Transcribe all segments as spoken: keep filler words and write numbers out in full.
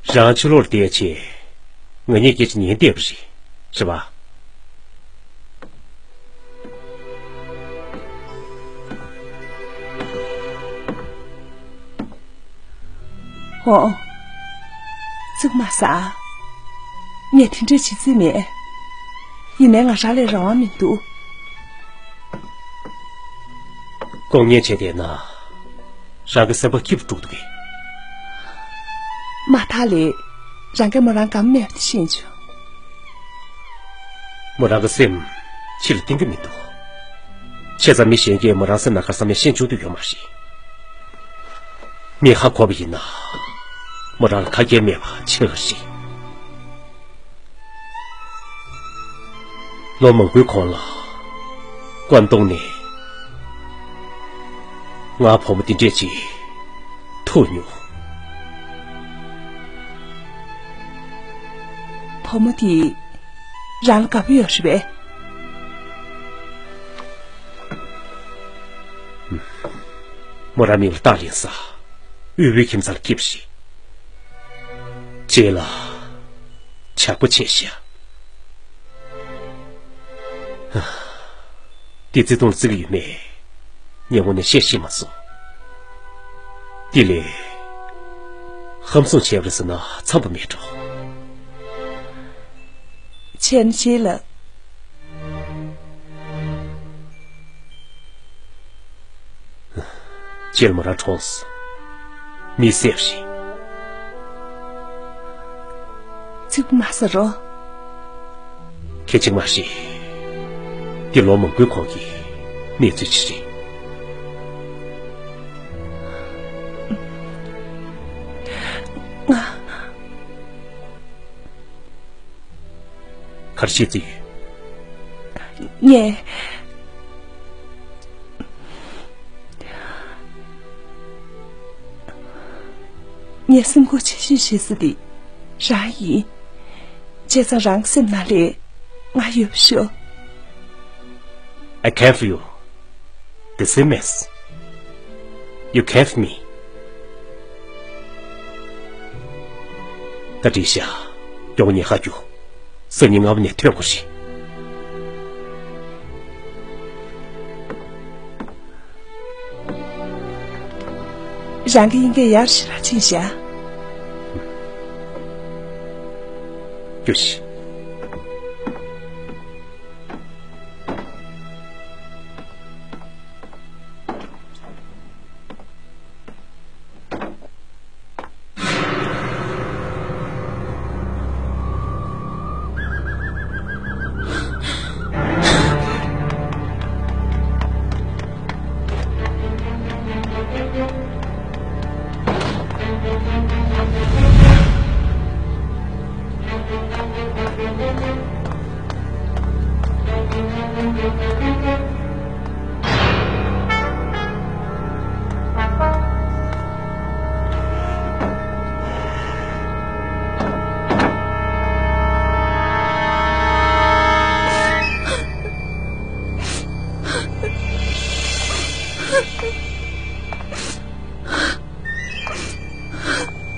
རང་ཕྱི་ལོགས་ལ་བསྡད་ཡ་ཆེ། ང་གཉིས་སྐད་ཆ་ཉན་བསྡད་པ་རེད། རེད་པ། འོ། ཙིག་མ་ཟ། ངས་དེ་འདྲས་བྱེད་རྩིས་མེད། ཡིན་ནའི་ང་རང་ལ་རང་དབང་མི་འདུག། ལྐོག་རྔན་བྱས་བསྡད་ན། རང་གི་སེམས་པ་སྐྱིད་པོ་འགྲོ་གི་འདུག་གས། མ་ཐག་ལས། རང་གིས་མོ་རང་དགའ་མོ་མེད་པ་དེ་ཤེས་བྱུང་། མོ་རང་གི་སེམས་ཕྱི་ལ་གཏིང་གི་མི་འདུག། བྱས་ཙང་མི་གཞན་གྱིས་མོ་རང་སེམས་ནང་ག་རེ་བསམ་ཡ་ཤེས་བྱུང་འདོད་ཡོད་མ་རེད། མི་ཧ་གོ་བ་ཡིན་ན། མོ་རང་ལ་ཁ་སྐད་མེད་པ་ཆེ་ག་རེད། ལོ་མང་པོའི་གོང་ལ། ཀོན་ཏུང་ནས། ང་བུ་མོ་འདི་འདྲས་ཅིག་ཐུག་མྱོང་། བུ་མོ་དེ། རང་ལ་དགའ་པོ་ཡོད་རེད་པས། མོ་རང་མིང་ལ་སྟག་ལིང་ཟེར། དབུལ་པོའི་ཁྱིམ་ཚང་ལ་སྐྱེས་པ་ཞིག། རྗེས་ལ། ཇག་པ་བྱས་ཤག། དེ་བརྩེ་དུང་ལ་བརྩི་གི་ཡོད་མེད། ངས་དངོས་གནས་བཤད་ཤེས་མ་སོང་། དེ་ལས། ཧམ་བཟུང་བྱས་པ་རེད་ཟེར་ན་འཚམས་པ་མེད་འགྲོ། བྱས་ན་རྗེས་ལ། རྗེས་ལ་མོ་རང་གྲོངས་སོང་། མི་བསད་པ་རེད། ཙིག་པ་མ་ཟ་རོགས། ཁྱེད་ཅིག་མ་ཤེས། འདི་ལོ་མང་པོའི་གོང་གི་གནས་ཚུལ་ཅིག་རེད། ང་། ག་རེ་བྱེད་རྩིས་ཡོད། ངས། ངའི་སེམས་ཁུར་ཆེ་ཤོས་བྱེད་ས་དེ་རང་ཡིན། བྱས་ཙང་རང་གི་སེམས་ནང་ལ་ང་ཡོད་པ་ཤོག། I care for you. The same as you care for me. ད་འགྲིག་ཤག། མགྱོགས་པོ་ཉལ་ཁར་རྒྱུགས། སང་ཉིན་སྔ་པོ་ནས་ཐོན་དགོས་རེད། རང་གི་དབྱིན་སྐད་ཡག་ཞེ་དྲག་ཕྱིན་ཤག། རྒྱུགས་ཤིག།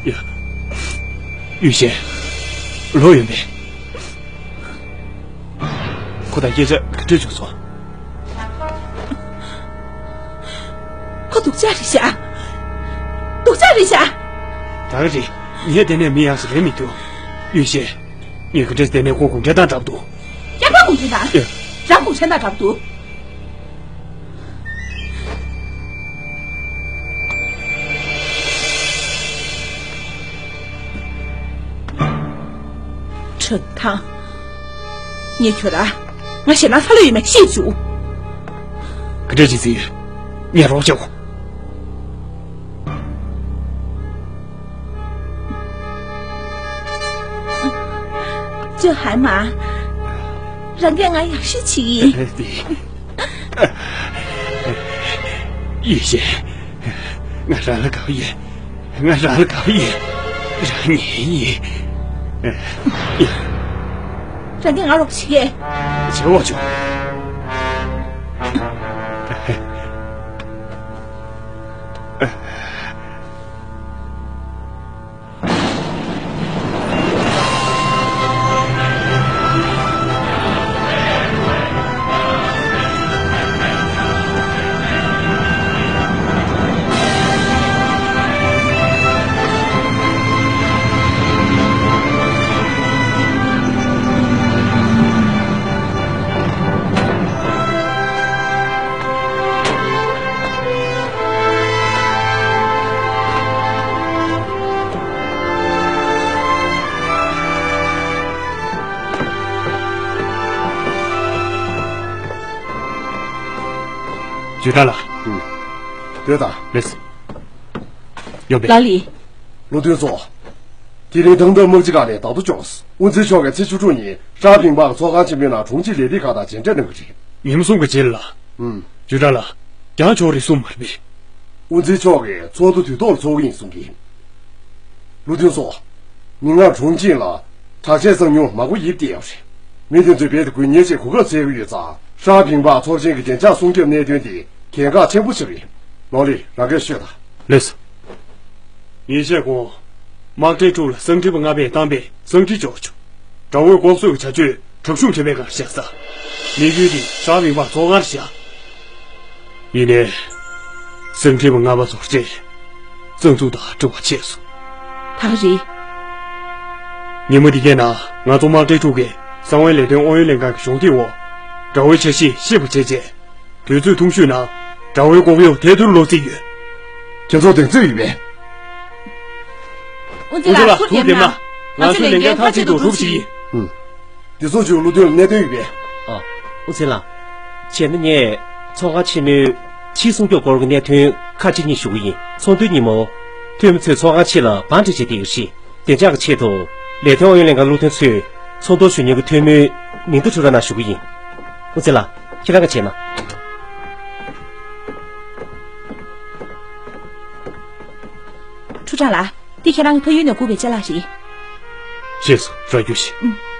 ཡ། ཡུས་ཤན། ལོག་ཡོད་པས། ཁོ་དང་སྐད་ཆ་ག་འདྲས་བྱུང་སོང་། ཁོ་སྡུག་ཅག་རེད་ཤག། སྡུག་ཅག་རེད་ཤག། ད་ག་རེད། ངས་དེ་ནས་མི་ཡག་ཞིག་རེད་མི་འདུག། ཡུས་ཤན། ངས་ག་འདྲས་དེ་ནས་ཁོ་གུང་ཁྲན་ཏང་འདྲ་པོ་འདུག། ཡ། ཁོ་གུང་ཁྲན་ཏང་། ཡ། རང་གུང་ཁྲན་ཏང་འདྲ་པོ་འདུག། ཁྲོད་ཐང་། ངས་ཁྱོད་ར། ང་ཞེད་སྣང་ཚ་ལོས་ཡོད་མེད་ཤེས་བྱུང་། ག་འདྲ་ཅིག་ཟེར། ངས་རོགས་བྱེད་དགོས། ཅོ་ཧན་མ། རང་གིས་ང་ཡག་ཤོས་བྱེད་ཀྱི་ཡིན། ཡུས་ཤན། ང་རང་ལ་དགའ་པོ་ཡིན། ང་རང་ལ་དགའ་པོ་ཡིན། རང་ཉིད་ཡིན། རང་གིས་ང་རོགས་བྱེད་ཀྱི། བྱེད་དགོས་བྱུང་། ཇུས་ཀྲང་ལགས། ཨུམ། སྡོད་དང་། ལགས་སོ། ཡོད་པས། ལགས་ལགས། བློ་མཐུན་ཚོ། དེ་རིང་ཐང་ཐང་དམག་སྤྱི་ཁང་ནས་བདག་ཐོ་བཅོལ་སོང་། དབུ་འཛིན་མཆོག་གིས་ཚེས་བཅུ་དྲུག་ཉིན་ཧྲ་ཕིང་པ་ཚོགས་ཁང་ཆེན་མོའི་ནང་དྲུང་ཆེ་ལས་སྡེ་ཁག་དང་མཇལ་འཕྲད་གནང་གི་རེད། ཉིན་མོ་གསུམ་གྱི་རྗེས་ལ། ཨུམ། ཇུས་ཀྲང་ལགས། རྒྱང་ཆོག་རེད་གསུངས་མ་རེད་པས། དབུ་འཛིན་མཆོག་གིས་ཚོགས་འདུ་དུས་ཐོག་ལ་ཚོགས་ཀྱི་ཡིན་གསུང་གི། བློ་མཐུན་ཚོ། མི་ལྔ་གྲོང་ཁྱེར་ལ་དྲག་ཆས་གསང་མྱུལ་མང་པོ་ཡིབ་བསྡད་ཡོད་རེད། མི་དེ་ཚོས་རྦད་དེ་དགོས་ངེས་ཆེད་གོ་སྐབས་འཚོལ་གྱི་ཡོད་ཙང་། ཧྲ་ཕིང་པ་ཚོགས་ཆེན་གྱི་བདེ་འཇགས་སྲུང་སྐྱོབ་གནད་དོན་དེ་གལ་འགངས་ཆེན་པོ་ཞིག་རེད། ལོང་ལི་རང་སྐད་ཤོད་དང་། ལགས་སོ། ཉིན་ཤས་གོང་། དམག་གྲལ་དྲུག་ལ་གསང་འཕྲིན་པ་ལྔ་པས་བཏང་པའི་གསང་འཕྲིན་འབྱོར་བྱུང་། དགྲ་བོའི་ལྐོག་ཟ་གི་བྱ་སྤྱོད་དྲག་ཤུགས་ཆེ་བའི་སྒང་བཞག་ས། དམིགས་ཡུལ་དེ་ཧྲ་ཕིང་པ་ཚོགས་ཁང་ལ་བཞག་ཡིན་ནའི། གསང་འཕྲིན་པ་ལྔ་པ་ཚོར་རྗེས་གཙང་འཛུགས་དང་འབྲེལ་བ་བྱས་སོང་། ད་ག་རེད། ཉིན་མོ་འདི་གའི་ནང་ང་ཚོ་དམག་གྲལ་དྲུག་གིས་གསང་བའི་ལས་དོན་ཨང་ཡོད་ལྷན་ཁང་གི་གཞོགས་འདེགས་འོག་དགྲ་བོའི་འཆར་གཞི་ཤེས་པར་བྱས་རྗེས། དུས་ཚོད་ཐུང་ཤོས་ནང་དགྲ་བོའི་ལྐོག་གཡོ་དེ་ཐུར་ལོག་རྩིས་ཡོད། ཁྱེད་ཚོ་གདེང་ཚོད་ཡོད་པས། དབུ་འཛིན་ལགས་ཐུགས་རྗེ་གནང་། ང་ཚོའི་ལས་འགན་མཐའ་གཅིག་ཏུ་སྒྲུབ་ཀྱི་ཡིན། ཨུམ། འདི་ཚོ་ཚོའི་བློ་མཐུན་ལ་གནད་དོན་ཡོད་པས། ཨ། དབུ་འཛིན་ལགས། བྱས་ན་ངས་ཚོགས་ཁང་ཆེན་མོའི་ཕྱིའི་སྲུང་སྐྱོབ་སྐོར་གྱི་གནད་དོན་ཁག་ཅིག་གཉིས་ཞུ་གི་ཡིན། ཚོགས་འདུའི་ཉིན་མོ། འཐུས་མི་ཚོས་ཚོགས་ཁང་ཕྱི་ལ་བང་སྒྲིག་བྱས་བསྡད་ཀྱི་རེད། བདེ་འཇགས་ཀྱི་ཆེད་དུ། ལས་དོན་ཨང་ཡོད་ལྷན་ཁང་བློ་མཐུན་ཚོས་ཚོགས་འདུར་ཞུགས་མཁན་གྱི་འཐུས་མིའི་མིང་ཐོ་ཁྲུའུ་ཀྲང་ནང་ཞུ་གི་ཡིན། དབུ་འཛིན་ལགས། ཁྱེད་རང་གིས་བྱས་ན། ཁྲུའུ་ཀྲང་ལགས། འདི་ཁྱེད་རང་གི་ཕ་ཡུལ་ནས་བསྐུར་བའི་ཅ་ལག་རེད། ཤེས་སོང་། རག་རྒྱུ་ཞིག་ཨུམ།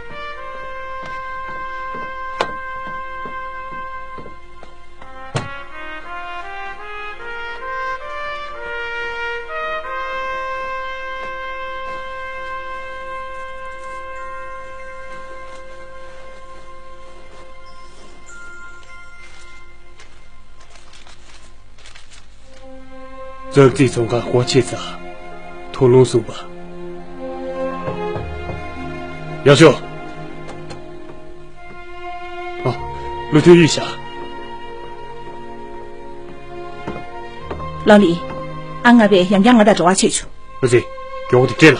ཙག་ཙིག་ཚོང་ཁང་སྒོ་ཕྱེ་ཚར། ཐོ་ལུང་གསུམ་པ། ཡག་ཤོས། ཨ། བློ་མཐུན་ཡིན་ཤག་ལགས་ལགས། ཨང་ལྔ་པས་ཡང་བསྐྱར་ང་དང་འབྲེལ་བ་བྱེད་བྱུང་། ཨ་ཙི། མགྱོགས་པོ་དེ་སྤྲད་ལ།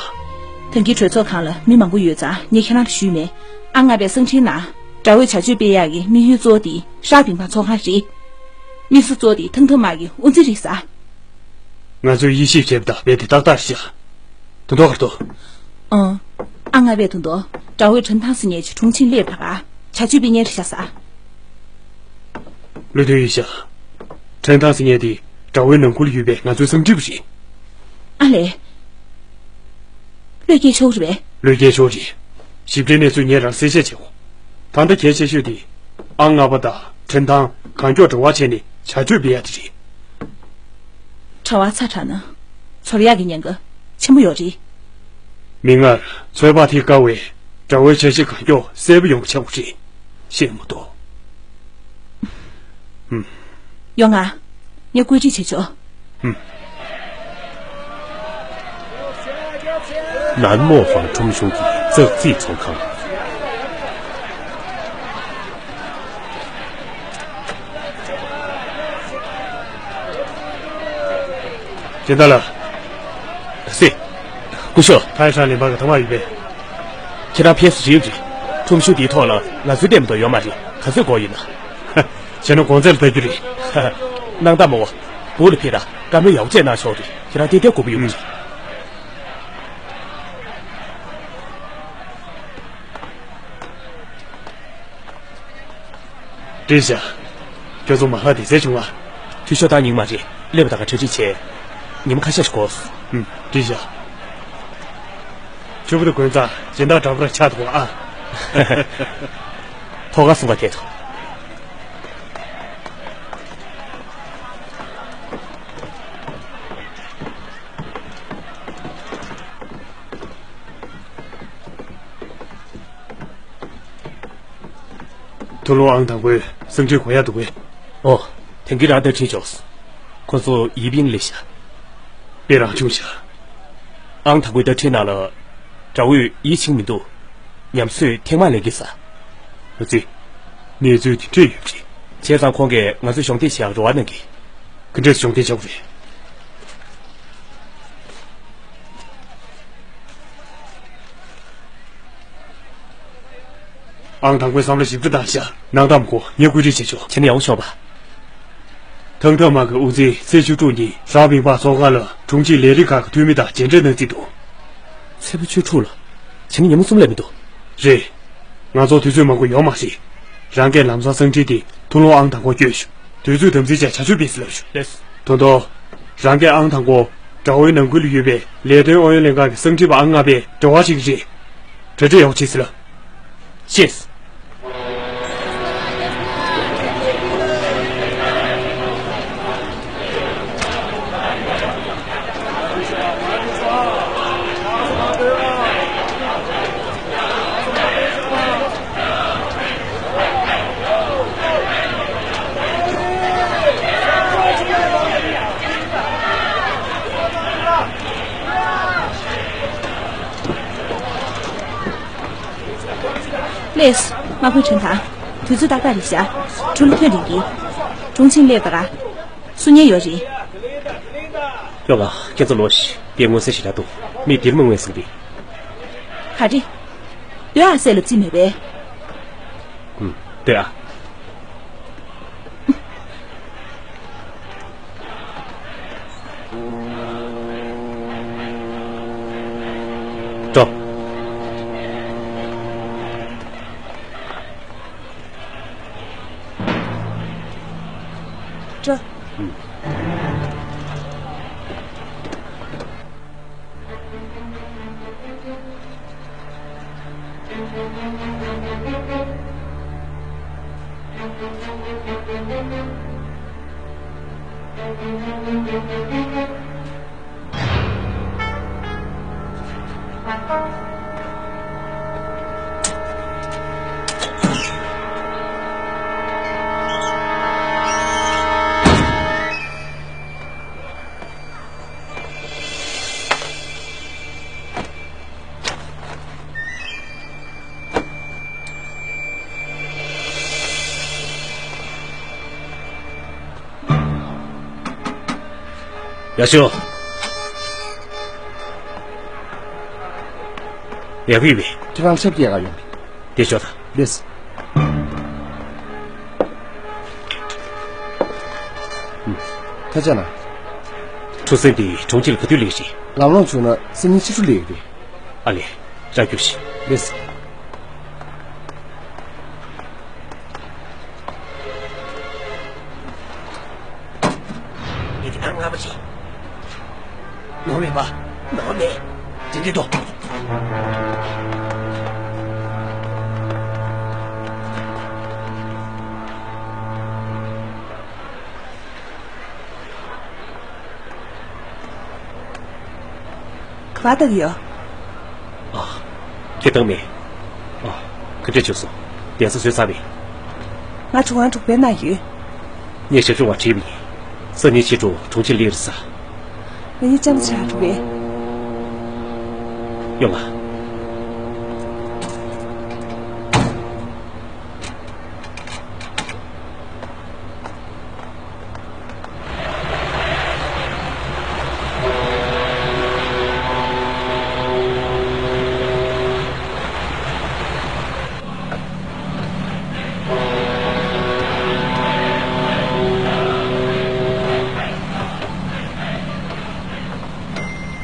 ད་གིན་གྲོས་ཚོགས་ཁང་ལ་མི་མང་པོ་ཡོད་ཙང་ངས་ཁྱེད་རང་ལ་ཞུས་མེད། ཨང་ལྔ་པའི་གསང་འཕྲིན་ནང་དགྲ་བོའི་བྱ་སྤྱོད་སྤེལ་ཡག་གི་དམིགས་ཡུལ་གཙོ་བོ་དེ་ཧྲ་ཕིང་པ་ཚོགས་ཁང་རེད། དམིགས་སུ་གཙོ་བོ་དེ་ཐང་ཐང་དམག་གི་དབུ་འཛིན་རེད་ཟེར། ང་ཚོས་དབྱེ་ཞིབ་བྱས་པ་དང་རྦད་དེ་ཏག་ཏག་རེད་ཤག་དོན་དག་ག་རེ་འདུག་ཨང་། ཨང་ལྔ་པས་དོན་དུ་དགྲ་བོའི་ཁྲིན་ཐང་ཟེར་མཁན་གྱི་དྲུང་ཆེ་སླེབས་ད་ག་བྱ་སྤྱོད་སྤེལ་མཁན་རེད་ཤག་ཟེར། བློ་མཐུན་ཡིན་ཤག་ཁྲིན་ཐང་ཟེར་མཁན་དེ་དགྲ་བོའི་ནང་ཁུལ་ཡོད་པའི་ང་ཚོའི་གསང་འཕྲིན་པ་རེད། ཨ་ལས། བློས་འགེལ་ཆོག་རེད་པས། བློས་འགེལ་ཆོག་རེད། ཞིབ་ཕྲའི་གནས་ཚུལ་ངས་རང་གསལ་བཤད་བྱེད་འོང་། ད་ལྟ་གལ་ཆེ་ཤོས་དེ། ཨང་ལྔ་པ་དང་ཁྲིན་ཐང་གང་མགྱོགས་འབྲེལ་བ་བྱས་ནས་བྱ་སྤྱོད་སྤེལ་ཡ་དེ་རེད། གྲྭ་བ་ཚ་དྲགས་ན། ཚོར་ཡག་གི་ཉེན་ཁ་ཆེན་པོ་ཡོད་རེད། མིག་སྔར་ཚོད་དཔག་ཐེབས་དཀའ་བའི་དགྲ་བོའི་འཆར་གཞི་གང་མགྱོགས་གསལ་པོ་ཡོང་གི་ཆགས་པ་རེད། ཤེས་མ་གཏོགས། ཧུམ། ཡོང་ང་། ངས་བཀོད་སྒྲིག་བྱེད་ཆོག་ཧུམ། ནན་མོ་ཧྥང་ཁྲོམ་གཞུང་གི་ཙག་ཙིག་ཚོང་ཁང་། སྦྱིན་བདག་ལགས། སེ། སྐུ་ཞབས། ཐའི་ཧྲན་ལིན་པ་གི་ཐ་མག་ཡོད་པས། ཁྱེད་རང་ཕེབས་རེད་རེད། ཁྲོམ་གཞུང་འདིའི་ཐོག་ལ་ང་ཚོའི་ལྟད་མོ་དང་ཡོད་མ་རེད། ག་ཚོད་དགོས་ཡིན་ན། བྱས་ན་གོང་ཚད་ལ་ལྟ་རྒྱུ་རེད། གནང་དང་མོ། སྦུག་ལ་ཕེབས་དང་བཀའ་མོལ་ཡག་པོ་བྱས་གནང་ཆོག་རེད། ཁྱེད་རང་ཏན་ཏན་དགོས་པ་ཡོད་མ་རེད། བཀྲ་ཤིས་བདེ་ལེགས། ཁྱོད་ཚོ་མ་ལྷག་དེ་ཚད་བྱུང་ང་། འཐུས་ཤོར་བཏང་སྙིང་མ་རེད། སླེབས་པ་ད་ག་གྲ་སྒྲིག་བྱས། ཉིན་མོ་ཁ་ཤས་ཤིག་འགོར། ཨུམ། བཀྲ་ཤིས། ཕྱུ་པ་དང་དགུན་ཚང་སྦྱིན་བདག་འདྲ་པོ་རང་ཆགས་འདུག་ཨ། ཐོག་ཁར་སོང་ག་དེ་དང་། ཐུ་ལུང་ཨང་དང་པོའི་གསང་འཕྲིན་གོ་ཡག་འདུག་གས། ཨོ། དེང་གི་རང་བརྡ་འཕྲིན་འབྱོར། ཁོ་ཚོ་ཡིབ་ཡིན་ལེ་ཤ། དཔེ་རང་བྱུང་ཤག་ཨང་དང་པོའི་བརྡ་འཕྲིན་ནང་ལ། དགྲ་བོས་ཡིད་ཆེས་མི་འདུག་ཉམས་གསོས་ཐེངས་མང་ལེན་གྱི་ས། ཨ་ཙི། གནས་ཚུལ་དེ་འདྲས་ཡོད་རེད། བྱས་ཙང་ཁོང་གིས་ང་ཚོ་གཞོགས་འདེགས་བྱེད་ཡག་རེ་བ་གནང་གི། ག་འདྲས་གཞོགས་འདེགས་བྱ་དགོས་རེད། ཨང་དང་པོའི་བསམ་བློ་ཞིབ་ཕྲ་བཏང་ཤག་གནང་དམ་གོ་ངས་བཀོད་སྒྲིག་བྱེད་ཆོག་ཁྱེད་ནི་ཡག་པོ་ཤོག་པ། ཐང་ཐང་དམག་གི་དབུ་འཛིན་ཚེ་ཆོས་ཕྲུག་གཉིས་རང་བིང་པ་ཚོགས་ཁང་ལ་དྲུང་ཆེ་ལས་རིགས་ཁག་གི་འཐུས་མི་དང་མཇལ་འཕྲད་གནང་རྩིས་འདུག་ཚེ་ཕུ་ཆོས་ཕྲུག་ལགས། ཕྱི་ཉིན་ཉིན་མོ་གསུམ་ལས་མི་འདུག་རེད། ང་ཚོར་དུས་ཚོད་མང་པོ་ཡོད་མ་རེད། རང་གིས་ལམ་སང་གསང་འཕྲིན་དེ་ཐུགས་སློང་ཨང་དང་པོར་བསྐྱོན་ཤོག་དུས་ཚོད་དམ་འཛིན་བྱས་བྱ་སྤྱོད་སྤེལ་ཟེར་ལབ་ཤོག་ལགས་སོ། ད་དུང་། རང་གིས་ཨང་དང་པོ། དགྲ་བོའི་ནང་ཁུལ་ལ་ཡོད་པའི་ལས་དོན་ཨུ་ཡོན་ལྷན་ཁང་གི་གསང་འཕྲིན་པ་ཨང་ལྔ་པའི་འབྲེལ་བ་ཞིག་རེད། གྲ་སྒྲིག་ཡག་པོ་བྱེད་ཟེར་ལབ། ཤེས། ལགས་སོ། དམག་དཔོན་ཁྲོན་ཐང་། དུས་ཚོད་ཏག་ཏག་རེད་ཤག་གྲུ་ལ་ཐོན་རིགས་ཡིན། དྲུང་ཆེ་སླེབས་དང་། སུ་ཉན་ཡོད་རེད། ཡོང་ང་། ཁྱེད་ཚོ་ལོ་ཤི། དེ་མངོན་གསལ་ཞེ་དྲག་འདུག་མི་འདིར་མི་མངོན་གསལ་རེད། ག་རེ། སྡོད་ཨ་ཟེར་ལབ་རྩིས་མེད་པས། ཨུམ། སྡོད་ཨ། འགྲོ། འགྲོ། ཨུམ། ཡ་ཤོ། ཡག་པོ་ཡོད་པས། ཁྱེད་རང་ཆབ་ཀྱི་ཡག་ཡོང་། དེ་ཤོག་དང་། ལེས། ཐ་ཆ་ན། ཁྲུ་སེན་དེ་གྲོང་ཁྱེར་ག་དུས་སླེབས་ཤིང་། ལམ་ལྷོང་བྱུང་ན་སང་ཉིན་ཕྱི་དྲོ་སླེབས་ཡོད་པས། ཨ་ལས། ར་རྒྱུགས་ཤིག་ལེས། ངས་དེ་ལྟར་སྔ་པོ་བྱེད། ནོར་མེད་པ། ནོར་མེད། དེ་འདྲི་དོ། ག་པར་བཏང་གི་ཡོད། ཨ། ཁྱེད་བཏང་མེད། ཨ། ག་འདྲ་བྱུང་སོང་། གདན་ས་བཟོས་ཚར་བས། ང་གྲུ་ཁང་དྲུག་པའི་ནང་ཡོད། ངས་ཞབས་ཞུ་བ་དྲིས་པ་ཡིན། སང་ཉིན་ཕྱི་དྲོ་དྲུང་ཆེ་སླེབས་རེད་ཟེར། ང་གཉིས་ལྕམ་ཆགས་འགྲོ་གི། ཡོང་ང་།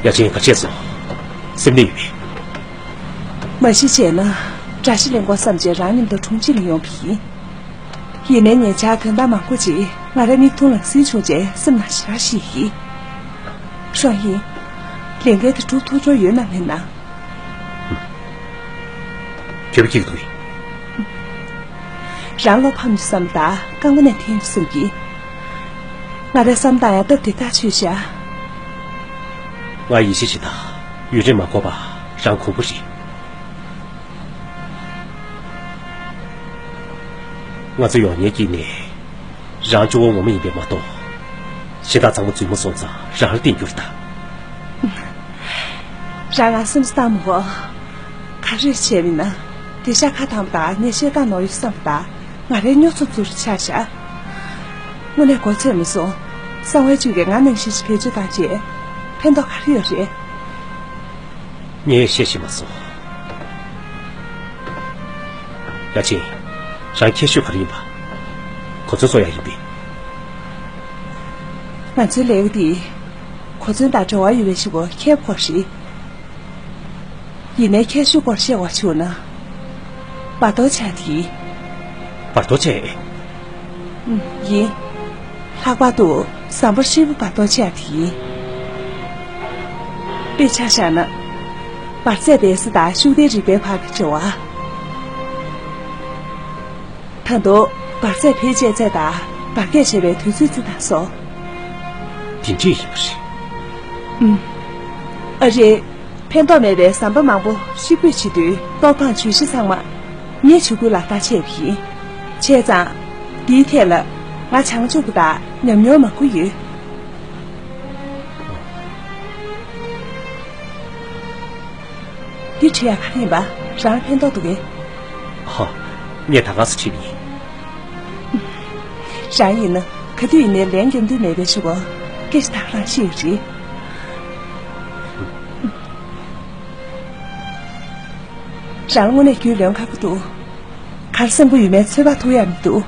ཡ་ཆེན་ག་བྱས་སོང་། སེམས་ནད་ཡོད་པས། མ་གཞི་བྱས་ན། དགྲ་ཤ་ལེན་དགོས་བསམ་བྱས་རང་མཉམ་དུ་དྲུང་ཆེ་ལ་ཡོང་བ་ཡིན། ཡིན་ནའི་ཉེ་ཆར་དོན་དག་མང་པོ་ཅིག་ང་རའི་མིག་མཐོང་ལ་གཟིགས་བྱུང་བྱས་སེམས་ནང་ཞེ་དྲག་ཞིག་ཡིན། ཧྲོན་ཧིན། ལས་འགན་དེ་སྒྲུབ་ཐུབ་ཆོག་ཡོད་ན་མེད་ན། གྱོད་པ་སྐྱེ་གི་འདུག་རང་བློ་ཕམ་ནས་བསམ་དང་རྐང་པ་ནས་འཐེན་བསམ་གྱིས། ང་རའི་བསམ་སྟངས་ཡང་སྟབས་བདེ་ཐག་ཆོད་ཤག་ང་ཡིད་ཆེས་བྱེད་དང་། ཡུན་རིང་མ་འགོར་བར་རང་གོང་བུ་རེད། ང་ཚོ་ཡོང་ཉེན་དཀྱིལ་ནས། རང་གཅུང་བོ་ངོ་མ་ཡིན་པས་མ་གཏོགས། གཞན་དག་ཚང་མ་རྫུན་མ་སོང་ཙང་རང་ལ་བརྟེན་རྒྱུ་རེད་ད། རང་ང་སེམས་བཏང་མོ། ག་རེ་བྱས་མིན་ན། དེ་ཤ་ཁ་དང་པོ་དང་ངས་བཤད་སྟངས་ནོར་ཡོད་བསམ་པ་དང་ང་རའི་སྨྱོ་འཚོ་བཙུགས་ཆགས་བཞག་དངོས་གནས་གོ་ཚོད་མི་སོང་། གསང་བའི་ཅུང་གིས་ང་ནང་བཞིན་ཞིག་བེད་སྤྱོད་བཏང་རྗེས། ཕན་ཐོགས་ག་རེ་ཡོད་རེད། ངས་བཤད་ཤེས་མ་སོང་། ཡ་ཆེན། རང་ཁྱད་ཤོས་ག་རེ་ཡིན་པ། གོ་མཚོན་བཟོ་ཡག་ཡིན་པས། ང་ཚོའི་ལས་འགུལ་འདི་གོ་མཚོན་དང་འབྲེལ་བ་ཡོད་པའི་ཞིག་པོ་ཁྱད་པར་རེད། ཡིན་ནའི་ཁྱད་ཆོས་སྐོར་བཤད་པ་བྱུང་ན། བར་དོ་ཆགས་དེ། བར་དོ་ཆགས། ཨུམ། ཡིན། ལྷག་པར་དུ་ཟམ་པ་ཧྲིལ་པོ་བར་དོ་ཆགས་དེ་ཡིན། དཔེ་ཆ་བཞག་ན། འབར་རྫས་སྦས་ས་དང་ཤུགས་ལྡན་རིག་པའི་བར་གྱི་འབྲེལ་བ། ད་དུང་འབར་རྫས་འཕེལ་རྒྱས་ཚད་དང་འབར་གས་བྱས་པའི་དུས་ཚོད་ཚད་དང་སོགས། དེ་འདྲས་ཡིན་པ་རེད། ཨུམ། ཨ་རེ། ཕན་ཐོགས་མེད་པའི་ཟམ་པ་མང་པོ་ཧྲིལ་པོས་བྱེད་དུས་གཏོར་ཕམ་བྱུང་གཞི་ཚང་མ་ངའི་ཇུས་འགོད་ལ་བརྟག་དཔྱད་པ་ཡིན། བྱས་ཙང་། འདིའི་ཐད་ལ་ང་བྱང་ཆུབ་པ་དང་ཉམས་མྱོང་མང་པོ་ཡོད། འདི་བྲིས་ཡག་ག་རེ་ཡིན་པ། རང་ལ་ཕན་ཐོགས་འདུག་གས། ཧ། ངས་ད་ག་སེ་བྲིས་པ་ཡིན། རང་ཡིན་ན་ག་དུས་ཡིན་ནའི་ལན་རྒྱག་འདོད་མེད་པའི་ཕྱོགས་སྐད་ཆ་ད་ག་རང་ཤེས་ཡོད་རེད། རང་དངོས་གནས་རྒྱུས་ལོན་ཁག་པོ་འདུག་ག་རེ་བསམ་གྱི་ཡོད་མེད་ཚོད་དཔག་ཐུབ་ཡག་མི་འདུག་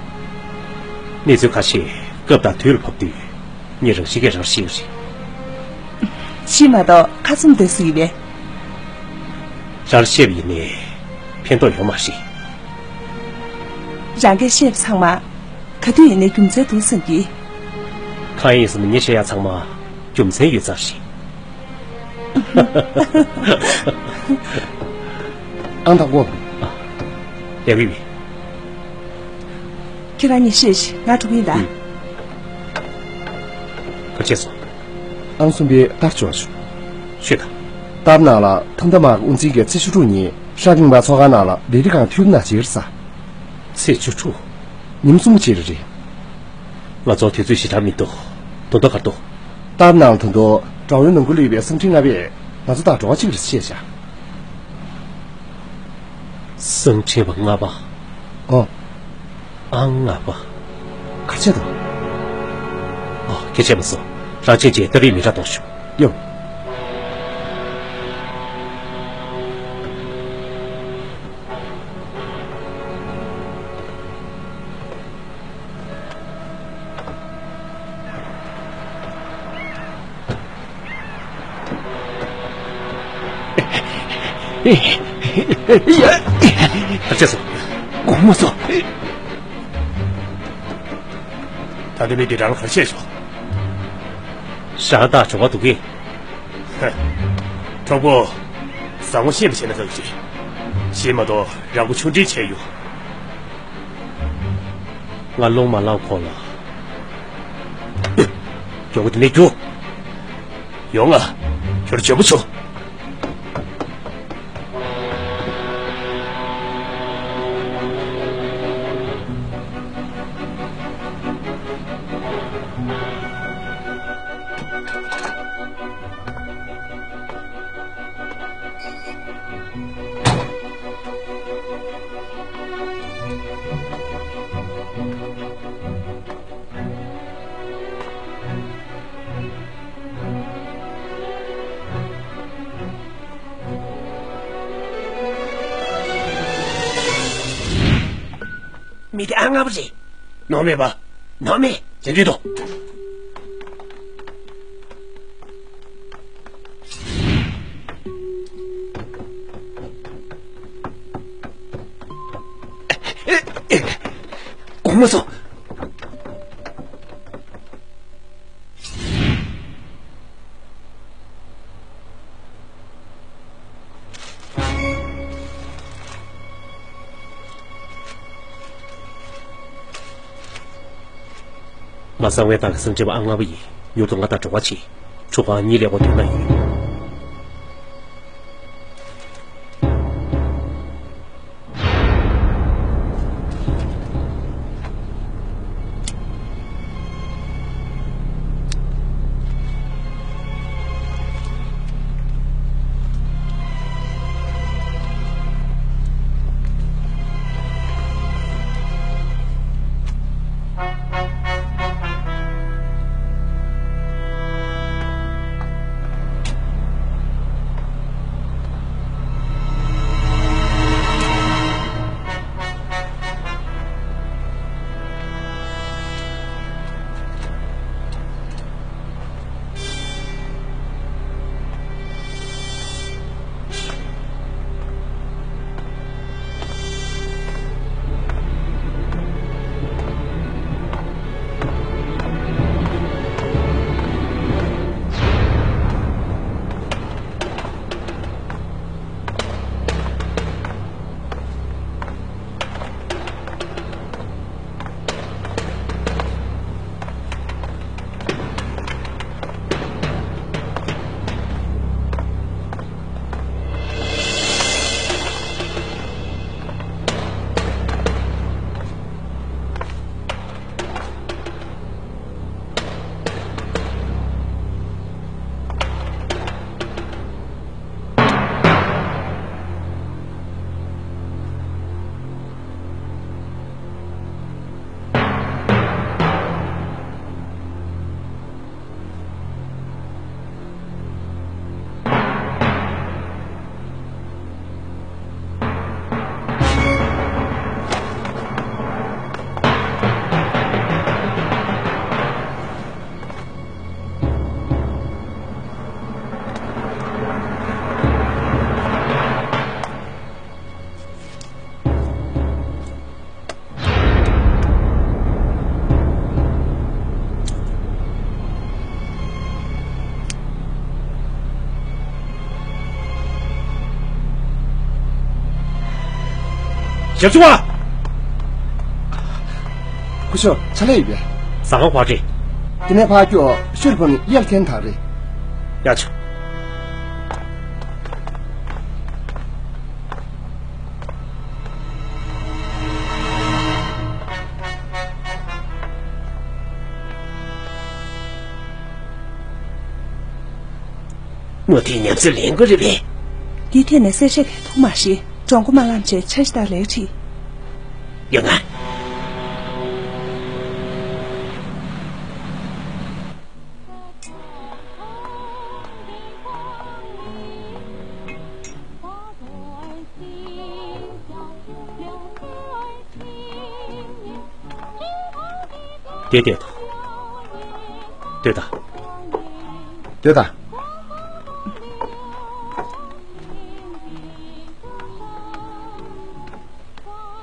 གནས་ཚུལ་ཁ་ཤས་སྐབས་དང་དུས་ལ་བབ་དུས། ངས་རང་བཞིན་གྱིས་རང་ཤེས་ཀྱི་རེད། ཤེས་མ་གཏོགས་ཁ་བཙུམ་སྡོད་སྲིད་ཀྱི་མེད། རང་ལ་བཤད་པ་ཡིན་ནའི་ཕན་ཐོགས་ཡོད་མ་རེད། རང་གིས་བཤད་པ་ཚང་མ་ག་དུས་ཡིན་ནའི་རྒྱུ་མཚན་འདུག་བསམ་གྱི། གང་ཡིན་ཟེར་ན་ངས་བཤད་ཡག་ཚང་མ་རྒྱུ་མཚན་ཡོད་ཙང་རེད། ཨང་དང་པོ། ལས་ཀ་ཡིན། ཁྱེད་རང་གཉིས་བཤད་ཤིག་ང་འགྲོ་གི་ཡིན་ད། ཨུ། ག་བྱས་སོང་། ཨང་གསུམ་པའི་ལྟར་འབྱོར་བྱུང་། ཤོད་དང་། ལྟར་ནང་ལ་ཐང་ད་མག་དབུ་འཛིན་གྱིས་ཚེས་བཅུ་དྲུག་ཉིན་ཧྲ་པིང་པ་ཚོགས་ཁང་ནང་ལ་ལས་རིགས་ཁང་འཐུས་མི་ནང་བྱེད་ཀྱི་རེད་ས། ཚེས་བཅུ་དྲུག་ཉིན་མཚུངས་བྱེད་རེད། ང་ཚོ་དུས་ཚོད་ཞེ་དྲག་མི་འདུག་ད་དུང་ག་རེ་འདུག་ལྟར་ནང་ལ་ད་དུང་དྲ་བའི་ནང་ཁུལ་སླེབས་པའི་གསང་འཕྲིན་ལྔ་པས་ང་ཚོ་དང་འབྲེལ་བ་གཅིག་རེད་བཤད་བཞག་གསང་འཕྲིན་པ་ལྔ་པ། ཨོ། ཨང་ལྔ་པ། ག་རེ་བྱས་འདུག་ཨོ། སྐད་ཆ་མ་གསུང་། རང་ཕྱིན་ཆད་ཏ་རིག་མི་དྲག་གཏོང་ཤོག་ཡོ། ག་རེ་བྱས་སོང་། དགོངས་པ་མ་ཚོམ། ད་ལྟ་མི་འདི་རང་ལ་ག་རེ་བྱས་སོང་། རང་དང་གྲོགས་པོ་འདུག་གས། ཧ། གྲོགས་པོ། བཟང་པོ་ཤེས་མི་ཤེས་ན་ཁག་ཅིག་ཤེས་མ་གཏོགས་རང་མགོ་ཆུང་འདྲིས་བྱས་ཡོང་། ང་རླུང་མ་ལངས་གོང་ལ། མགྱོགས་པོ་དེ་ནས་རྒྱུགས། ཡོང་ང་། ཁྱོད་འཇོན་པོ་བྱུང་། མི་དེ་ཨང་ལྔ་པ་རེད། ནོར་མེད་པ། ནོར་མེད། ཇེ་མཐུད་དོ། དགོངས་པ་མ་ཚོམ། མ་གསང་བའི་བདག་གི་གསང་འཕྲིན་པ་ཨང་ལྔ་པ་ཡིས་མྱུར་དུ་ང་དང་འབྲེལ་བ་བྱེད། ཁྲུ་གང་གཉིས་ཀླད་ཀོར་མདུན་ན་ཡོད། ཞབས་ཞུ་བ། སྐུ་ཞབས་ཕྱག་ལས་ཡོད་པས། ཟ་ཁང་ཕར་རེད། དེ་ནས་ཕར་སྐྱོ་ཤོར་བ་ནི་གཡལ་ཐེན་ཐག་རེད། ཡ་ཆུ། མུ་མཐུད་ཉམས་སུ་ལེན་དགོས་རེད་པས། འདི་ཐད་ནས་གསལ་བཤད་གལ་ཐུག་མ་ཤེས། གྲོང་སྒོ་མ་ལངས་བྱས་འཆར་གཞི་ལྟར་ལེགས་བྲིས། ཡོང་ང་། དེ་ལྟས་དང་། ལྟོས་དང་། ལྟོས་དང་།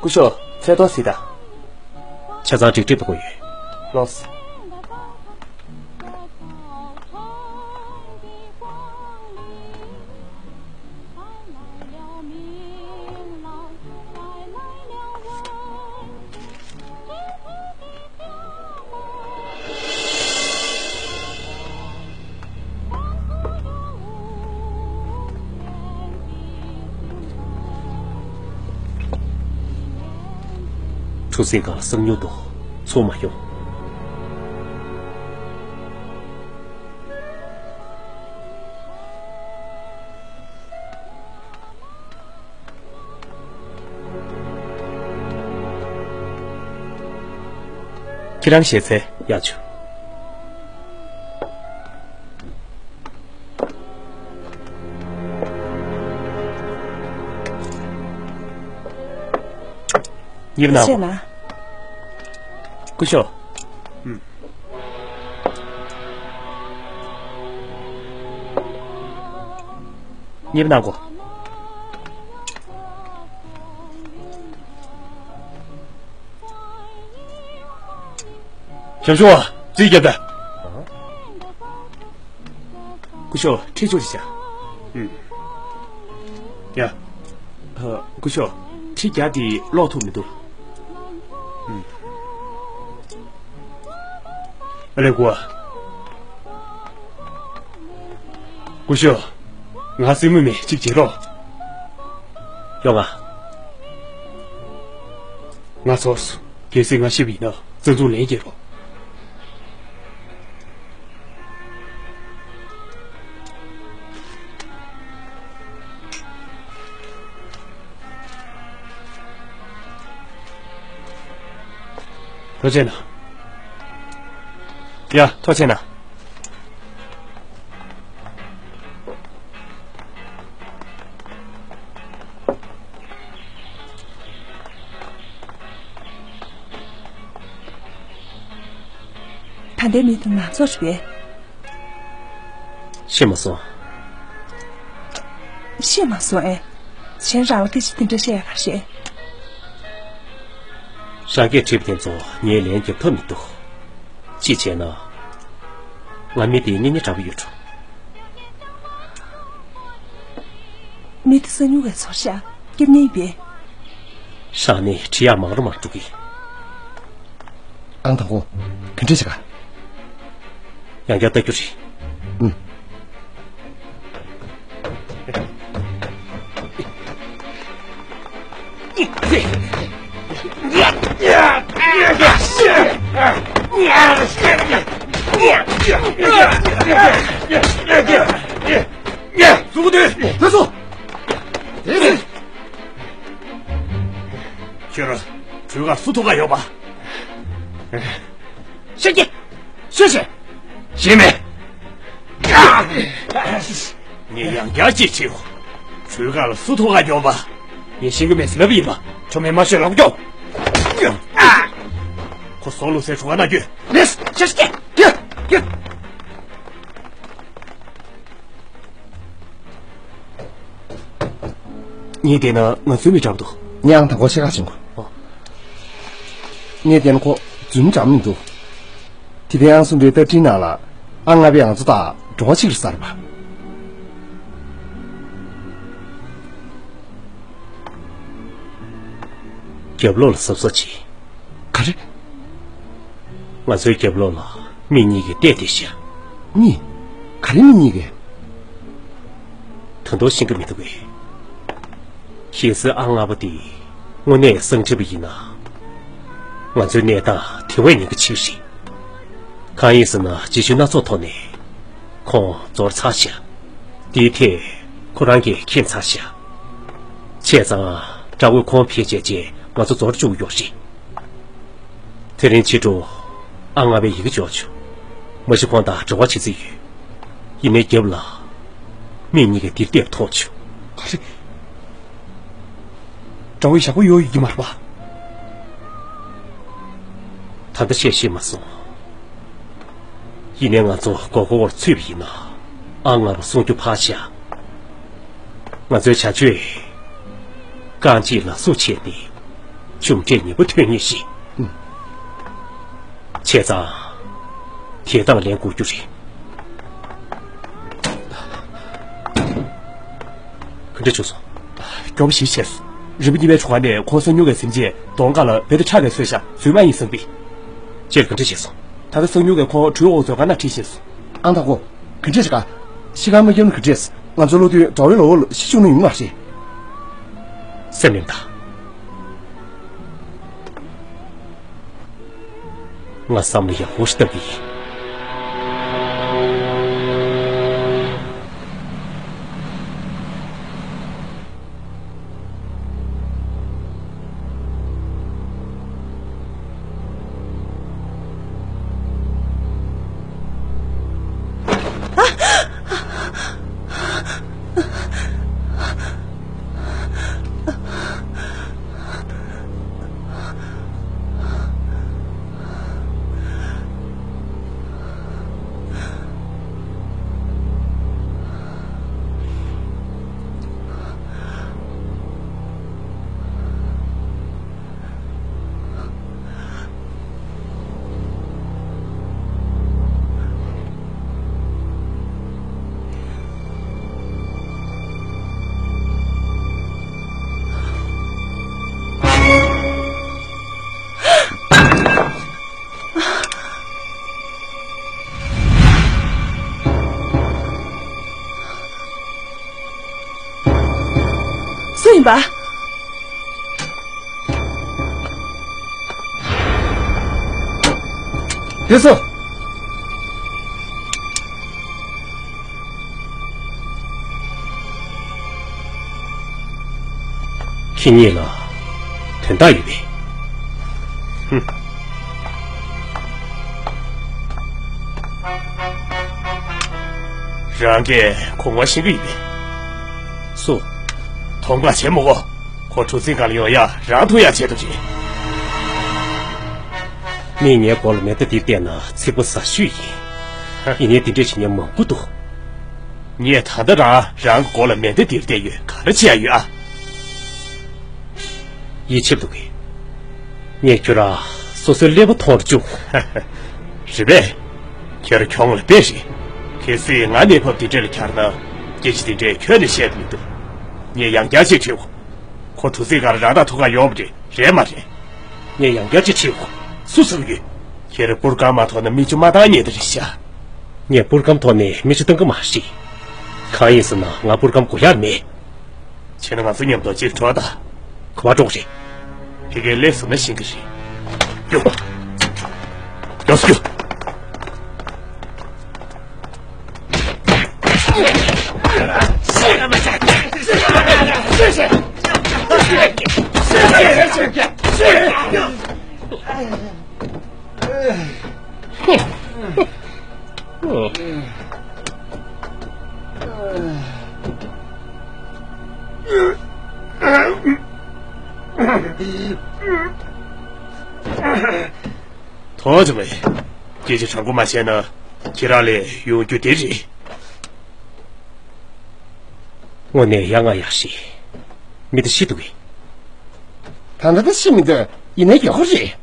སྐུ་ཞབས་ཚེ་ཏོ་སི་ད། ཆ་ཚང་འགྲིག་འགྲིག་འདུག་གོ་ཡོད། ལོས། གྲུ་གཟིངས་སྒང་ལ་གསང་མྱུལ་འདུག་ཚུར་མ་ཤོག་ཁྱེད་རང་ཞལ་ཚལ་ཡག་བྱུང་། ཉིབ་ན། ཤེས་ན། སྐུ་ཞབས། ཨུམ། ཉིབ་ན་གོ། ཞབས་ཞུ་བ། རྩིས་རྒྱབ་ད། སྐུ་ཞབས་ཁྲི་ཆུ་ཞིག་བྱ། ཨུམ། ཡ། ཨ། སྐུ་ཞབས་ཁྲི་བརྒྱ་དེ་ཀློག་ཐུབ་མི་འདུག་ཨུམ། ཨ་ལེ་གོ། སྐུ་ཞབས། ང་སེམས་མུ་མེད་གཅིག་བྱེད་རོགས། ཡོང་ང་། ང་ཚོ། གལ་སྲིད་ང་ཤི་བ་ཡིན་ན་བཙན་བཟུང་ལན་རྒྱག་རོགས། ཐུགས་རྗེ་གནང་། ཡ། ཐུགས་རྗེ་གནང་། ད་ལྟའི་མི་དེ་ང་ཚོ་རེད་པས། ཤེས་མ་སོང་། ཤེས་མ་སོང་ཨེ། གཞན་རང་ལ་སྐད་ཆ་དེ་འདྲ་བཤད་ཡ་ག་རེ་བཤད། རང་སྐད་བྲིས་པ་དེ་ཚོ་ངས་ལན་རྒྱབ་ཐབས་མི་འདུག་གཅིག་བྱས་ན། ང་མི་དེ་གཉེན་ཉེ་འདྲ་པོ་ཡོད་འགྲོ། མི་དེ་གསང་མྱུལ་བའི་ཚོར་ཤག་སྐྱབས་གཉེན་ཡིན་པས། ཧྲང་ནས་བྲིས་ཡག་མང་རུ་མང་རུ་འགྲོ་གི། ཨང་དང་པོ། ག་འདྲ་བྱེད་ག་ཡང་བསྐྱར་ལྟ་རྒྱུ་རེད། ཨུམ། གཟུགས་དེ། ལྷ་སོ། དེ་རེད། ཁྱོད་གྲོས་ཁ་སུ་ཐོག་ག་ཡོད་པ། ཤེས་ཀྱི། ཤེས་ཤེས། ཤེས་མེད། ངས་ཡང་བསྐྱར་ཅིག་བྱེད། གྲོས་ཁ་ལ་སུ་ཐོག་ག་ཡོད་པ། ངས་ཤེས་ཀྱི་མེད་ཟེར་ལབ་ཡིན་པ། ཁྲོ་མེད་མ་བཤད་ལག་སྐྱོ། ཁོ་སྲོག་བླུ་སའི་གྲོས་ཁ་གནང་རྒྱུ། ལེས། ཤེས་ཤེས། ཡ། ཡ། ངས་བལྟས་ན་ང་ཚོའི་མི་འདྲ་པོ་འདུག་ངས་ཨང་དང་པོ་ཤེས་ཁ་ཕྱིན་གོ། ཨོ། ངས་བལྟས་ན་ཁོ་རྫུན་འདྲ་མི་འདུག་དེ་རིང་ཨང་གསུམ་པའི་རྟ་མགྲིན་ནང་ལ་ཨང་ལྔ་པའི་ཨང་གཙོ་དག་འགྲོ་བ་གཅིག་རེད་ཟེར་བ། རྒྱབ་ལོགས་ལ་གཟབ་གཟབ་བྱེད། ག་རེ། ང་ཚོའི་རྒྱབ་ལོགས་ལ་མི་གཉིས་ཀྱིས་བལྟས་བསྡད་ཤག་གཉིས། ག་རེ་མི་གཉིས་ཀྱིས། ད་དུང་ཤེས་ཀྱི་མི་འདུག་གས། གལ་སྲིད་ཨ་སྔགས་པ་དེ་དངོས་གནས་གསང་ཁྲིད་པ་ཡིན་ན། ང་ཚོའི་གནས་སྟངས་དེ་བས་ཉེན་ཁ་ཆེ་བ་རེད། གང་ཡིན་ཟེར་ན་རྗེས་ཤུལ་སྣ་ཚོགས་ཐོག་ནས་ཁོང་ཚོར་ཚར་ཤག་དེའི་ཐད་ཁོ་རང་གིས་མཁྱེན་ཚར་ཤག་བྱས་ཙང་དགྲ་བོས་ཁོང་ཕལ་ཆེར་བཅད་ང་ཚོ་ཚོར་བཅུག་ཡོད་རེད། དེ་རིང་ཕྱི་དྲོ་ཨ་སྔགས་པས་ཡི་གེ་འབྱོར་བྱུང་། མ་གཞི་ཁོང་དང་འབྲེལ་བ་བྱེད་རྩིས་ཡོད། ཡིན་ནའི་རྒྱབ་ལ་མི་གཉིས་ཀྱིས་འདིར་བལྟས་པ་མཐོང་བྱུང་། ག་རེ། དགྲ་བོའི་ཞག་པོ་ཡོད་ཡོད་ཀྱི་མ་རེད་པ། ད་ལྟ་བཤད་ཤེས་མ་སོང་། ཡིན་ནའི་ང་ཚོ་མགོ་སྐོར་བར་ཚུད་པ་ཡིན་ན་ཨ་སྔགས་པ་གསུང་རྒྱུ་ཕར་བཞག་ང་ཚོའི་བྱ་སྤྱོད་རྐང་གཅིག་ལ་སུ་བྱས་ཏེ་གཞུང་འབྲེལ་ཉེ་པོ་ཐོན་ངེས་ཤིག་ཨུམ། བྱས་ཙང་། དེ་དང་ལེན་དགོས་རྒྱུ་རེད། ག་འདྲ་བྱུང་སོང་། མགྱོགས་པོ་ཞིག་བྱས་སོང་། རིམ་པ་གཉིས་པའི་གྲོགས་ཁ་ནས་ཁོང་གསང་ཉུལ་གྱི་གཟིམ་ཆས་གདོང་ཁ་ལ་རྦད་དེ་ཁྲག་གིས་བཟོས་ཤག་བཟོས་མ་ཡིན་བསམ་པས། ཁྱེད་ག་འདྲ་བྱས་སོང་། ད་ལྟ་གསང་ཉུལ་གྱིས་ཁོང་གྲུའི་འོག་བཟོ་ཁང་ནང་ཁྲིད་ཕྱིན་སོང་། ཨང་། ད་གོ། ག་འདྲ་བྱས་ག་ཤི་ཁང་མ་བརྒྱབ་ན་ག་འདྲས། ང་ཚོ་བློ་མཐུན་དགྲ་བོའི་ལོ་འོ་ལ་ཤི་བཅུག་ནི་ཡོང་མ་རེད། སེམས་ནེམ་དང་། ང་བསམ་བློ་ཡག་པོ་ཞིག་བཏང་གི་ཡིན། སུ་ཡིན་པ། དེ་སུ། ཁྱེད་གཉིས་ལ་དོན་དག་ཡོད་པས། ཧུམ། རང་གིས་ཁོ་ངོ་ཤེས་ཀྱི་ཡོད་པས། སུ། མཐོང་ག་བྱེད་མོ་གོ། ཁོ་གྲུ་གཟིངས་སྒང་ལ་ཡོང་ཡ་རང་ཐུག་ཡ་བྱེད་དུ་རེད། མིས་ངའི་མགོ་ལ་མེ་མདའ་འདི་གཏད་ན་ཚིག་པ་ཟ་ཤོས་ཡིན། ཡིན་ནའི་འདི་འདྲས་བྱེད་མཁན་མང་པོ་འདུག་ངས་ད་ལྟ་རང་རང་གི་མགོ་ལ་མེ་མདའ་འདིར་གཏད་ཡོད། ག་རེ་བྱེད་ཡ་ཡོད་ཨ། ཡིད་ཆེས་འདུག་གས། ངས་ཁྱོད་རང་སོ་སོའི་ཀླད་པ་མཐོང་རུ་བཅུག་རེད་པས། ཁྱེད་རང་གྱོང་ལ་དཔེ་རེད། གལ་སྲིད་ང་གནས་བབ་འདི་འདྲས་ལ་གྱར་ན་སྐད་ཆ་འདི་འདྲས་ཁྱོན་ནས་བཤད་མི་འདུག་ངས་ཡང་བསྐྱར་ཅིག་དྲིས། ཁོ་གྲུ་གཟིངས་སྒང་ལ་རང་དང་ཐུག་ག་ཡོང་བ་རེད། རེད་མ་རེད། ངས་ཡང་བསྐྱར་ཅིག་དྲིས། སུ་ཟེར་གྱི་ཡོད། ཁྱེད་རང་པུར་སྒམ་མ་ཐོག་ན་མིག་ཆུ་མ་བཏང་ཉེས་དེ་རེད་ཤག་ངས་པུར་སྒམ་ཐོག་ནས་མིག་ཆུ་བཏང་གི་མ་རེད། གང་ཡིན་ཟེར་ན་ང་པུར་སྒམ་དགོས་ཡག་མེད། བྱས་ན་ང་ཚོ་མཉམ་དུ་གཅིག་འགྲོ་དང་། ག་པར་འགྲོ་དགོས་རེད། ཕ་གིར་སླེབས་སོང་ན་ཤེས་ཀྱི་རེད། རྒྱུགས། རྒྱུགས་སོ་རྒྱུགས། ཐོག་ཅིག་ལས། སྐད་ཆ་དྲང་པོ་མ་བཤད་ན་ཁྱེད་རང་ལས་ཡོང་རྒྱུ་དེ་རེད། དངོས་གནས་ཡ་ང་ཡ་ཞིག་མི་དེ་ཤི་འདུག་གས། ད་ལྟ་ད་ཤི་མི་འདུག་ཡིན་ནའི་ཡག་པོ་རེད།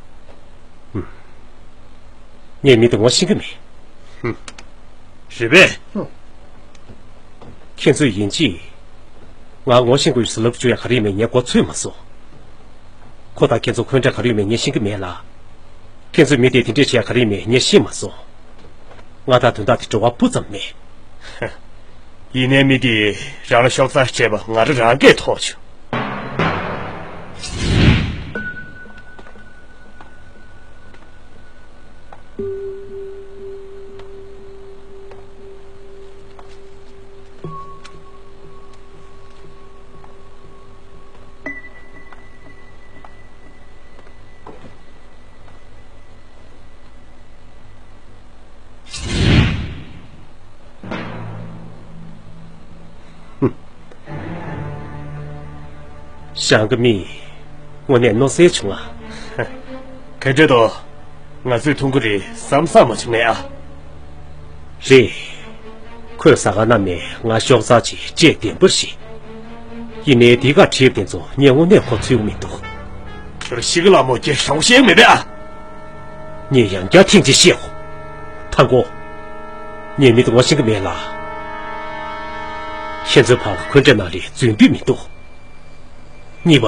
ངས་མི་དེ་ངོ་ཤེས་ཀྱི་མེད། རེད་པས། ཁྱེད་ཚོས་ཡིན་གཅིག་ང་ངོ་ཤེས་དགོས་ཡོད་ཟེར་ལབ་བཅུག་ཡ་ག་རེ་ཡིན་མིན་ངས་མགོ་ཚོད་མ་སོང་། ཁོ་དང་ཁྱེད་ཚོ་འཁོན་འདྲ་ག་རེ་ཡོད་མེད་ངས་ཤེས་ཀྱི་མེད་ལ། ཁྱེད་ཚོས་མི་དེ་དེ་འདྲས་བྱས་ག་རེ་ཡིན་མེད་ངས་ཤེས་མ་སོང་། ང་དང་དོན་དག་དེ་འབྲེལ་བ་སྤུ་ཙམ་མེད། ཡིན་ནའི་མི་དེས་རང་ལ་ཤོག་རྩལ་སྤྲད་པ་ང་རང་རང་གིས་མཐོང་བྱུང་། ཧུམ། ཞང་གི་མི། དངོས་གནས་མནོ་གསལ་བྱུང་ང་། ག་འདྲ་འདུག་ང་ཚོས་མཐོང་གི་རེད་བསམ་བསམ་མ་བྱུང་ངས་ཨ། རེད། ཁོས་ཟ་ཁང་ནང་ནས་ང་ཤོག་རྩལ་ཅིག་སྤྲད་བདེན་པར་ཤེས། ཡིན་ནའི་དེ་ག་བྲིས་དེ་ཚོ་ངས་དངོས་གནས་ཁོ་ཚོའི་མི་འདུག་ཁྱོད་ཤི་གི་ལ་མོ་སྐྱེ་ཤོང་ཤེས་མེད་པས་ཨ། ངས་ཡང་བསྐྱར་ཐེངས་གཅིག་བཤད་གོ། ཐང་གོ། ངས་མི་དེ་ངོ་ཤེས་ཀྱི་མེད་ལ། ཁྱེད་ཚོའི་བར་ལ་འཁོན་འགྲས་ནང་ལས་རྫུན་སྡོད་མི་འདུག་གཉིས་པ།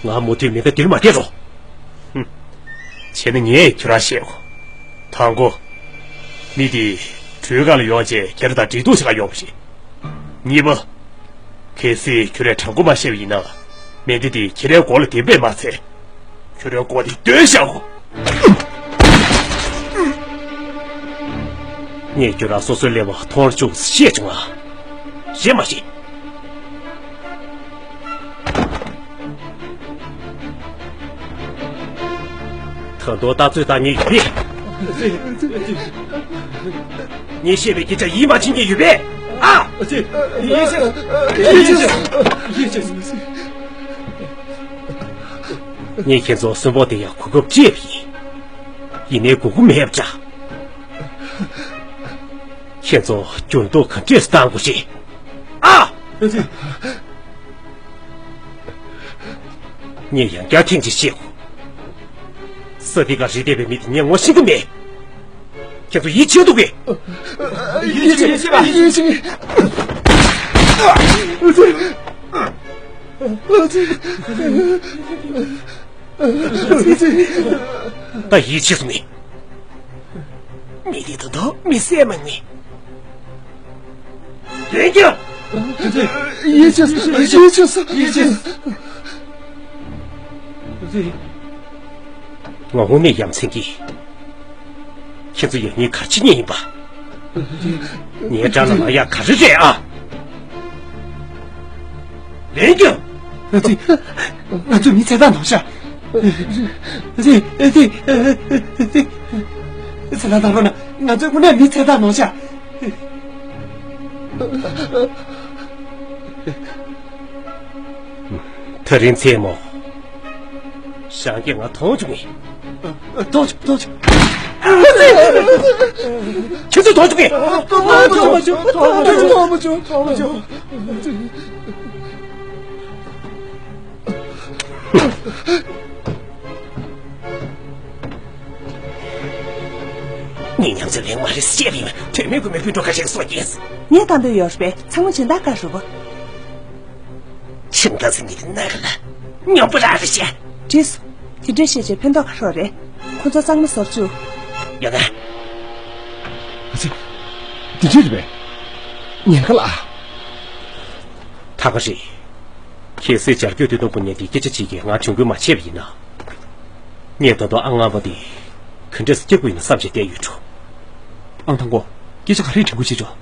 ང་མུ་མཐུད་མི་འདི་འདིར་མ་སྐྱེལ་རོགས། ཧུམ། བྱས་ན་ངས་ཁྱོད་རང་བཤད་གོ། དང་པོ། མི་འདི་གྲོས་ཁང་ལ་ཡོང་རྗེས་ཁྱེད་རང་དང་འབྲེལ་གཏུག་བྱེད་ག་ཡོང་བ་རེད། གཉིས་པ། གལ་སྲིད་ཁྱོད་རས་དྲང་པོ་མ་བཤད་པ་ཡིན་ན། མི་འདི་དེ་ཁྱེད་རའི་མགོ་ལ་བསྡད་པས་མ་ཚད། ཁྱོད་རའི་མགོ་དེ་བཏོན་བཞག་གོ། ངས་ཁྱོད་རང་སོ་སོའི་ཀླད་པ་མཐོང་རུ་བཅུག་བཤད་བྱུང་ང་། ཞེད་མ་བྱེད། ད་དུང་ལྟ་ཚོད་བཏང་ངེས་ཡོད་པས། ངས་བཤད་པའི་སྐད་ཆ་ཡིད་མ་ཆེས་ངེས་ཡོད་པས། ཨ། ཡིད་ཆེས། ཡིད་ཆེས། ངས་ཁྱེད་ཚོ་གསོན་པོ་དེ་ཡང་གོ་སྐབས་སྤྲད་པ་ཡིན། ཡིན་ནའི་དགོས་མཁོ་མེད་པ་འདྲ། ཁྱེད་ཚོ་འགྱུར་ལྡོག་ག་འདྲས་སུ་བཏང་དགོས་ཤེས། ཨ། ངས་ཡང་བསྐྱར་ཐེངས་གཅིག་བཤད་གོ། ས་དེ་ག་རི་བལྟས་པའི་མི་དེ་ངས་ངོ་ཤེས་ཀྱི་མེད། ཁྱེད་ཚོ་ཡིད་ཆེས་འདུག་གས། ཡིད་ཆེས། ཡིད་ཆེས། ད་ཡིད་ཆེས་སོང་ངས། མི་དེ་ད་དུང་མི་བསད་མ་ནི། ལན་རྒྱག་ཡིད་ཆེས། ཡིད་ཆེས། ཡིད་ཆེས། ང་དངོས་གནས་ཡ་མཚན་གྱིས། ཁྱེད་ཚོ་ཡང་སྙིང་གར་ཕྱིན་ངེས་ཡིན་པ། ངའི་དགྲ་ལ་ལབ་ཡག་ག་རེ་རེད་ཨ། ལན་རྒྱག་ང་ཚོས། ང་ཚོས་མི་ཚེ་ཐར་གནང་ཤག་ཚེ་ཐར་གནང་རོགས་གནང་། ང་ཚོས་དངོས་གནས་མི་ཚེ་ཐར་གནང་ཤག་དེ་རིང་མཚན་མོ། ཞང་གིས་ང་མཐོང་བྱུང་ངས། མཐོང་བྱུང་། མཐོང་བྱུང་། ཁྱེད་ཚོས་མཐོང་བྱུང་ངས། མཐོང་མ་བྱུང་། མཐོང་མ་བྱུང་། མཐོང་མ་བྱུང་། མཐོང་མ་བྱུང་། ངས་ཉམས་ཚོད་ལེན་མ་རེད་ཟེར་བ་ཡིན། དོན་མེད་ཀུ་མེད་ཕུད་འགྲོ་ཁ་ཤས་སོགས་ཀྱིས། ངས་བཏང་འདོད་ཡོད་རེད་པས། ཚང་མ་སྦྱིན་བདག་ག་རུ་བ། ཁྱིམ་བདག་ཚོ་ཉིད་ནག་ལ་ཉོན་པོ་རག་རེ་བྱས། བྲིས་སོ། དེ་འདྲས་བཤད་བྱས་ཕན་ཐོགས་ག་རོགས་རེད། ཁོ་ཚོ་གཙང་མ་བཟོ་བཅུག་ཡོད་ན། ཨ་ཙི། དེ་འདྲས་རེད་པས། ཉེན་ཁ་ལ། ད་ག་རེད། གལ་སྲིད་བྱ་རྒྱུད་དེ་དང་པོ་ནས་དེ་སྐད་ཆ་གཅིག་གིས་ང་གྱོང་གུན་མ་བྱས་པ་ཡིན་ན། ངས་ད་དུང་ཨ་ལྔ་པ་དེ་ག་འདྲས་སེ་སྐྱོབ་དགོས་ཡིན་ན་བསམ་བྱས་བསྡད་ཡོད་འགྲོ། ཨང་དང་པོ། སྐད་ཆ་ག་རེ་དྲན་གི་བྱེད་ཆོག་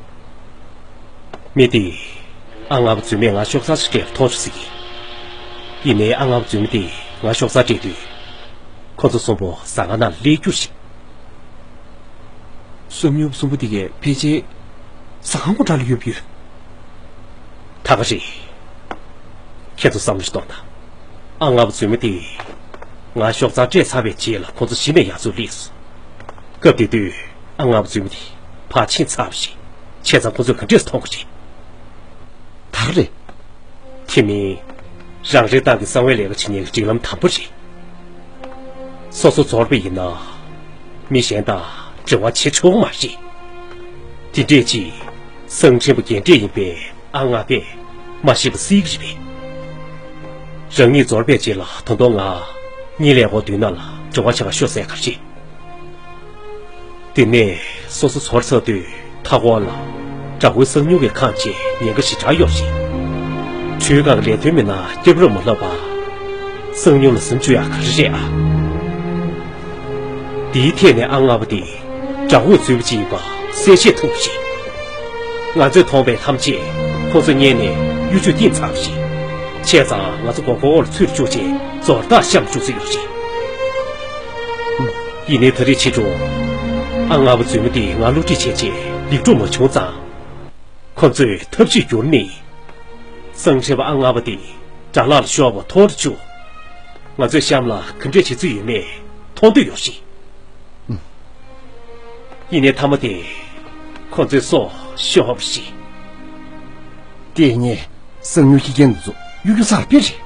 མི་དེས་ཨ་ལྔ་པ་རྫུན་མས་ང་ཤོག་ཚ་ཞིག་སྤྲད་པ་མཐོང་བྱུང་ཟེར་གི། ཡིན་ནའི་ཨ་ལྔ་པ་རྫུན་མ་དེས་ང་ཤོག་ཚ་སྤྲད་དུས། ཁོ་ཚོ་གསུམ་པོ་ཟ་ཁང་ནང་ལ་སླེབས་རྒྱུ་རེད། བསམ་ཡུལ་གསུམ་པོ་དེ་གས་ཕལ་ཆེར་ཟ་ཁང་སྒོ་འགྲམ་ལ་ཡོད་པ་ཡོད། ད་ག་རེད། ཁྱེད་ཚོ་བསམ་བློ་ཞིག་གཏོང་དང་། ཨ་ལྔ་པ་རྫུན་མ་དེས་ང་ཤོག་རྩལ་སྤྲད་ཚར་བའི་རྗེས་ལ་ཁོ་ཚོ་གཞི་ནས་ཡར་ཚུར་སླེབས་སོང་། སྐབས་དེ་དུས་ཨ་ལྔ་པ་རྫུན་མ་དེ་ཕར་ཕྱིན་ཚར་བ་རེད། བྱས་ཙང་ཁོ་ཚོས་ག་འདྲས་སེ་མཐོང་གི་རེད། ད་ག་རེད། དེ་མིན། རང་རེའི་ཏང་གི་གསང་བའི་ལས་ཀ་བྱེད་མཁན་གྱི་སྒྲིག་ལམ་དམ་པོ་རེད། སོ་སོ་ཚོར་བ་ཡིན་ན། མི་གཞན་དང་འབྲེལ་བ་བྱེད་ཆོག་མ་རེད། དེ་འདྲས་ཅིག་གསང་འཕྲིན་པ་རྒན་གྲས་ཡིན་པས་ཨ་ལྔ་པས་མ་ཤེས་པ་སྲིད་ཀྱི་རེད་པས། རང་ཉིད་ཛོར་པའི་རྗེས་ལ་ད་དུང་ང་གཉིད་ལས་འོག་མདུན་ན་ལ་འབྲེལ་བ་བྱ་བ་ཤོར་ཟེར་ག་རེ། དེ་ནས་སོ་སོ་ཚོར་ཚར་དུས་མཐའ་འཁོར་ལ་དགྲ་བོའི་གསང་ཉུལ་གྱིས་ཁེངས་བྱས་ཉེན་ཁ་ཞེ་དྲག་ཡོད་རེད། གྲོས་ཁང་གི་ལས་དོན་མི་སྣ་སྐྱབས་རོགས་མ་ལབ་པ། གསང་ཉུལ་ལ་ཟིན་བཅུག་ཡག་ག་རེ་རེད་ཨ། དེའི་ཐད་ནས་ཨ་ལྔ་པ་དེ་དགྲ་བོས་འཛུལ་བ་ཅིག་ཡིན་པ་གསལ་བཤད་ཐུབ་པ་རེད། ང་ཚོས་མཐོང་བའི་ཐམས་ཅད་ཁོ་ཚོས་བརྙན་ནས་གཡོ་ཇུས་བཏིང་ཚར་བ་རེད། བྱས་ཙང་ང་ཚོ་མགོ་སྐོར་ཚུར་བཅུག་བྱས་ཛོར་ཐག་གཤམ་བཅུག་ས་ཡོད་རེད། ཡིན་ནའི་ད་རེས་ཕྱི་དྲོ་ཨ་ལྔ་པ་རྫུན་མ་དེས་ང་བསླུ་བྲིད་བྱས་རྗེས་ལེགས་གྲུབ་མ་བྱུང་ཙང་། ཁོ་ཚོས་ཐབས་ཤེས་བསྒྱུར་ནས། གསང་ཁྲལ་པ་ཨ་ལྔ་པ་དེ་དགྲ་ལག་ལ་ཤོར་བ་མཐོང་རུ་བཅུག་ང་ཚོས་གཤམ་ལ་ག་འདྲས་བྱེད་རྩིས་ཡོད་མེད་མཐོང་འདོད་ཡོད་རེད། ཡིན་ནའི་མཐའ་མ་དེ་ཁོ་ཚོའི་སྲོག་ཤོར་བ་རེད། དེ་ནས་གསང་ཉུལ་གྱི་རྐྱེན་དེ་ཚོ་གཡོ་སྒྱུ་གསར་སྤེལ་རེད།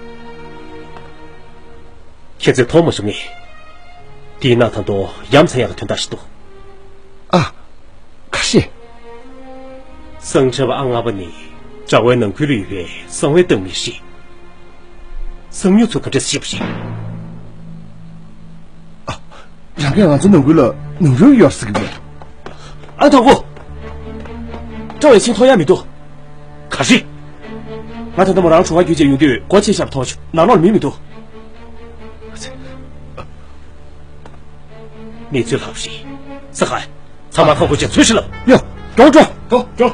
ཁྱེད་ཚོས་མཐོང་མ་བྱུང་ངས། དེའི་ནང་ད་དུང་ཡ་མཚན་ཡག་གི་དོན་དག་ཞིག་འདུག་ཨ། ཁ་ཤས། གསང་ཁྲལ་པ་ཨ་ལྔ་པ་ནི་དྲ་བའི་ནང་ཁུལ་ལ་ཡོད་པའི་གསང་བའི་བཏང་མི་ཞིག་གསང་ཉུལ་ཚོ་ག་འདྲས་ཤེས་པ་རེད། ཨ། རང་གིས་ང་ཚོ་ནང་ཁུལ་ལ་ནོར་འཁྲུལ་ཡོད་ཟེར་གི་འདུག་ཨ། དང་པོ། བཀྲ་བའི་ཤིང་མཐོང་ཡ་མི་འདུག་ག་རེ། ང་ད་ལྟ་མོ་རང་གྲོང་ཁ་བརྒྱུད་བྱས་ཡོང་དུས་སྒོ་ཕྱེ་བཞག་མཐོང་བྱུང་། ནང་ལོགས་ལ་མི་མི་འདུག་གནས་ཚུལ་ལྷག་པ་རེད། ས་ཁ། ཚང་མ་ཁ་ཁུ་ཅན་ཚུལ་ཤིག་ལབ། ཡ། འགྲོ་འགྲོ། འགྲོ་འགྲོ།